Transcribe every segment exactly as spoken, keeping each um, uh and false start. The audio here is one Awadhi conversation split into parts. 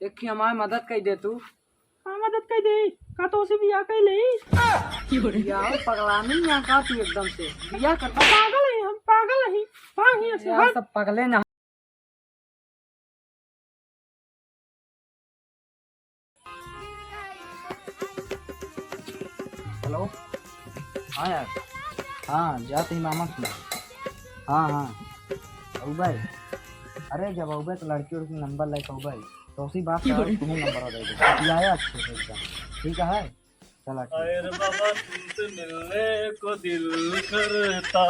एक ही हमार मदद कइ दे तू। का मदद कइ दे? का तोसे बियाह कइ ले? बियाह पगलानी यहाँ का तू एकदम से। बियाह कर। पागल है हम, पागल है। भाग यहाँ से, यार, हट। सब पगले ना। हेलो। हाँ यार। हाँ, जात ही मामा की। हाँ, हाँ। अउबे। अरे, जब अउबे तो लड़की उड़की नंबर लेके अउबे। तो उसी बात का तुम्हें नंबर दे दे। बतियाए अच्छे से एकदम। ठीक है? चला, ठीक। अरे बाबा, तुमसे मिलने को दिल करता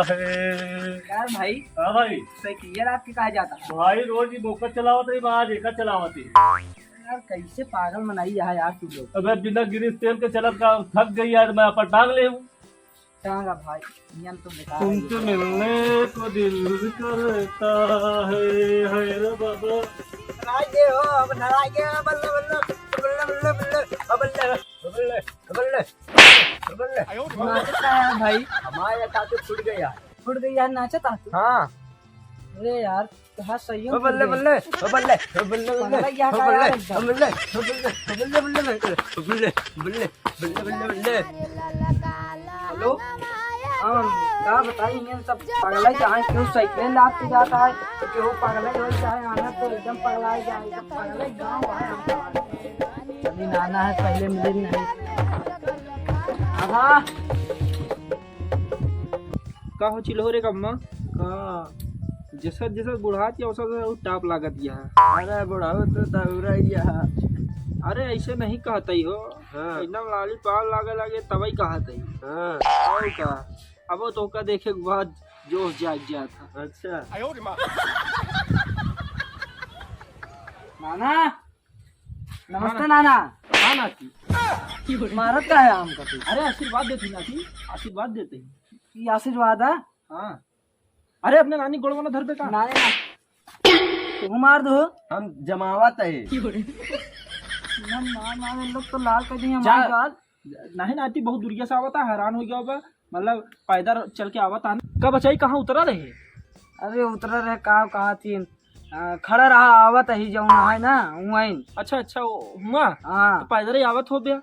है। यार भाई, हाँ भाई। साइकिल यार आपके कहाँ जाता है? भाई, रोज ही बोकर चलावत रही, आज एका चलावत ही। यार, कैसे पागल बनाई है यार तू लोग। अबे, बिना grease तेल के चलत का थक गई यार, मैं अपन टांग ले हूँ। टांगा भाई, नियम तो बेकार है तुमसे ये। मिलने को दिल करता है, है रे बाबा। नाराज दे हो, अब नाराज दे हो, बल्ले, बल्ले, बल्ले, बल्ले, बल्ले, बल्ले, बल्ले, बल्ले, बल्ले। नाचत का है भाई? हमारे यहाँ तो छूट गया। छूट गई यार, नाचत आ तू? हाँ। अरे यार, तो हाँ, सही ओ बल्ले, बल्ले, ओ बल्ले, ओ बल्ले, बल्ले, पगला गया ओ का बल्ले, यार एकदम? ओ बल्ले, ओ बल्ले, ओ बल्ले, बल्ले, बल्ले, बल्ले, बल्ले, बल्ले, बल्ले, बल्ले। हेलो? हाँ, का बताई, ये सब पगला ही चाहे, क्यों साइकिल लाद के जाता है, तो क्यों पगला ही हो जाए, आना तो एकदम पगला ही जाए, एकदम पगला ही गाँव है हमका। अभी नाना है, पहले मिले नहीं। आहा। का हो चिल्हो रे कम्मा? का? जैसा, जैसा बुढ़ात या, वैसा, वैसा टाप लागत या। अरे बुढ़ाऊ तो दौरा ही है। अरे ऐसे नहीं कहत ही हो। हाँ। एकदम लाली पाल लागे लागे तबई कहत ही। हाँ। और का? अब वो तोहका देखे के बाद जोश जाग जात है। अच्छा। नाना, नमस्ते हाँ। नाना। हाँ नाती। मारत का है आम का तू? अरे आशीर्वाद देते नाती, आशीर्वाद देते। ये आशीर्वाद है? हाँ। अरे अपने नानी गोड़वा ना धर दे का? नानी ना। तू मार दो। हम जमावत है। ना, ना, ना, इन लोग तो लाल कर दिए जा। हमारे गाल। नहीं नाती, बहुत दुरिया से आवता, हैरान हो गया बा। मतलब पैदल चल के आवता। का बचाई, कहाँ उतरा रहे? अरे उतरा रहे, का कहा थी, आ, खड़ा रहा, आवत ही जौन है ना, वहीं। अच्छा, अच्छा, वो हुआ? हाँ। तो पैदल ही आवत हो बे?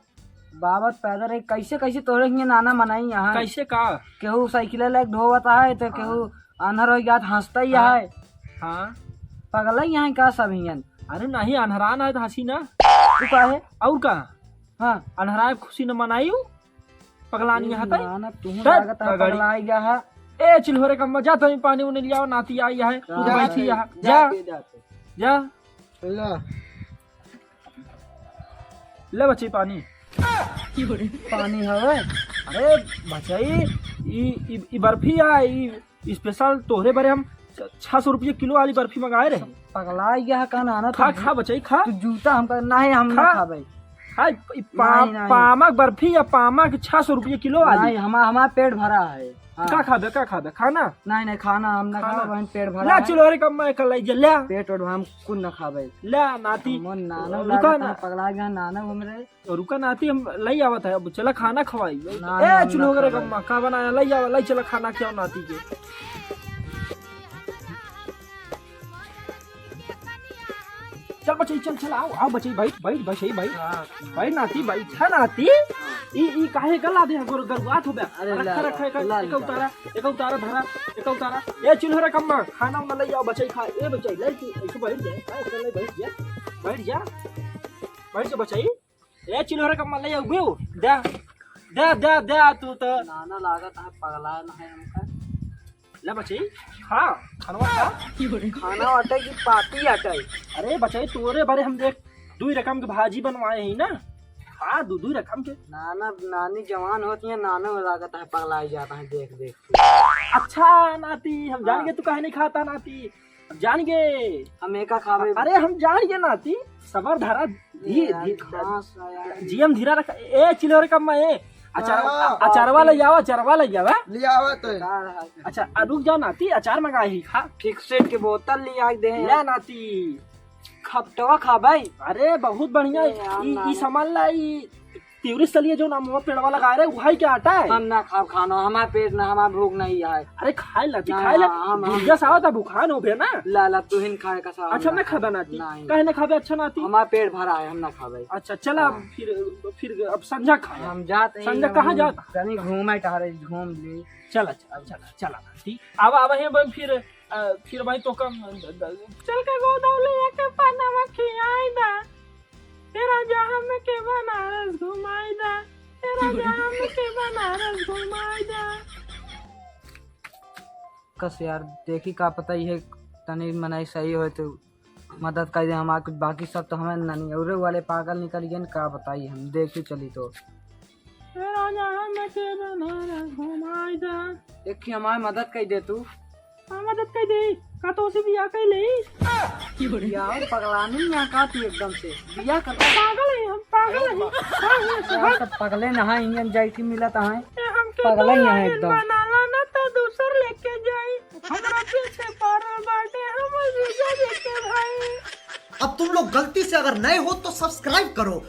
बाबत पैदल है, कैसे, कैसे तोहरे हियाँ नाना मनाई यहाँ? कैसे का? केहू साइकिल लेके ढोवत है, तो हाँ। केहू आन्हर हो गया, हंसता ही हाँ। है। हाँ। पगला ही यहाँ का सब हियन? अरे नहीं, आन्हरान है तो हंसी ना। तू का है? और का? हाँ। आन्हराए खुशी न मनाई हूँ। पगलानी ए, यहाँ तई। ना, ना, तू हट, लागत है पगड़ी। पगलाई गया है। ए, चिल्होरे कम्मा, जा तनी पानी उनी लियाओ, नाती आई है। तू तो जा, बैठी जा, है। जा, जा। जा, जा। जा। ला। ले बच्ची पानी। पानी हवे? अरे बच्ची, ई, ई, ई बर्फी है, ई special तोहरे बरे हम छ-, छह सौ रुपये किलो वाली बर्फी मंगाए रहे। पगला गया है, का नाना खा, तू खा बच्ची, खा। तू जूता हमका, नहीं, हम ना खा। खाबे। खा, ई पा-, नहीं, नहीं। पामक बर्फी या पामक छह सौ रुपये किलो वाली। नहीं, हमा-, हमारा पेट भरा है। हाँ। का खाबे, का खाबे? खाना? नहीं, नहीं, खाना हम ना खाना? खाबे, बहन, पेट भरा ला, है। चलो, अरे, कम्मा एक लाई जे, ले। पेट वेट हम कुछ ना खाबे। ले, नाती। मन नाना रुका लागत ना। है, पगला गया, नाना घूम रहे। रुका नाती, हम लई आवत है, अब चला खाना खवाई। ना, ए, ना, हम चुल्हो ना करे खाबे। कम्मा, का बनाया? लई आवा, लई चला खाना खियाओ नाती के। चल बचई, चल, चल, आओ, आओ बचई, बैठ, बैठ, बचई, बैठ। हाँ। बैठ नाती, बैठ, है नाती। ई, ई काहे गला दे, गोर गरुआत हो बे। अरे रखा, ला, रखा, एक, ला, एक ला। उतारा, एक उतारा, धरा, एक उतारा। ए, चुल्हो रे कम्मा, खाना उना लई आओ, बचई खा। ए, बचई, लई तू, ऐसे बैठ जा, ऐसे ले, बैठ जा, बैठ जा, बैठ जा, बचई। ए, चिल्होरे का मलई उगेउ। दे, दे, दे, दे, तू तो। नाना लागत है, पगला ना है हमका। ले बच्ची, खा, खानवा खा। खाना अटे कि पाती अटे? अरे बच्ची, तोरे बरे हम देख, दुई रकम के भाजी बनवाए ही ना। खा, दू, दुई रकम के। नाना, नानी जवान होती है, नाना लागत है, पगलाई जाता है देख, देख के। अच्छा नाती, हम जान हाँ। गए तू काहे नहीं खाता नाती। हम जान गए। हम एका खाबे। अरे हम जान गए नाती, सबर धरा, धीर, यार, धीर। घास है यार। जीएम धीरा रख। ए, चिल्होरे कम्मा, ए। अचार, हाँ, अचारवा ले जावा, अचारवा ले जावा। ले आवा तो। बेकार है। अच्छा, आ, रुक जाओ नाती, अचार मंगाई ही, खा। ठीक सेट के बोतल ले आ दे। ले नाती। खपटवा खा भाई। अरे बहुत बढ़िया। ए यार, ई, ई नाना। सामान ला, ई तिवरी सलिए जो नाम वो पेड़वा लगाए रहे, वही के आटा है। हम ना खाब खाना, हमार पेट ना, हमार भूख नहीं है। अरे खाए ला, ती ना, खाए ला। हम, हम दुनिया से आवत है, भूखान हो गया ना। ला, ला, तू ही न खाए का सारा अच्छा, हम ना ना खाबे खाबे। ना ती? नहीं। काहे ना खाबे? अच्छा ना ती? हमार पेट भरा है, हम ना खाबे। अच्छा, चला, हाँ। फिर, फिर अब संझा खाए। हम जात ही संझा हम कहाँ जात? तनी घूमे टहरे, घूम ली। चला, चला, चला, चला ना ती। अब, अब ही बन फिर, अ, फिर भाई तो कम, चल के गोदौलिया के पानवा खियाई दा। तेरा जहाँ में के बनारस घुमाई दा। तेरा जहाँ में के बनारस घुमाई दा। कस यार, देखी का पता ये तनी मनई सही होए तो मदद कर दे हमार कुछ, बाकी सब तो हमें ननियौरे वाले पागल निकल गए न, का बताई हम, देखी चली तो। ए राजा, हमें के बनारस घुमाई दा। एक ही हमार मदद कर दे तू। हाँ, मदद कर दे। का तो उसे बियाह कर ले? यार, पगलानी यहाँ का तू एकदम से। बियाह कर। पागल है हम, पागल है। पागल है। यार, सब पगले नहा इंजन जाई थी मिलत है। ए, हमके पगले ही है एकदम। बनाला ना तो दूसर लेके जाई। हमरा पीछे पड़ल बाटे हमर जीजा जी के भाई। अब तुम लोग गलती से अगर नए हो तो सब्सक्राइब करो।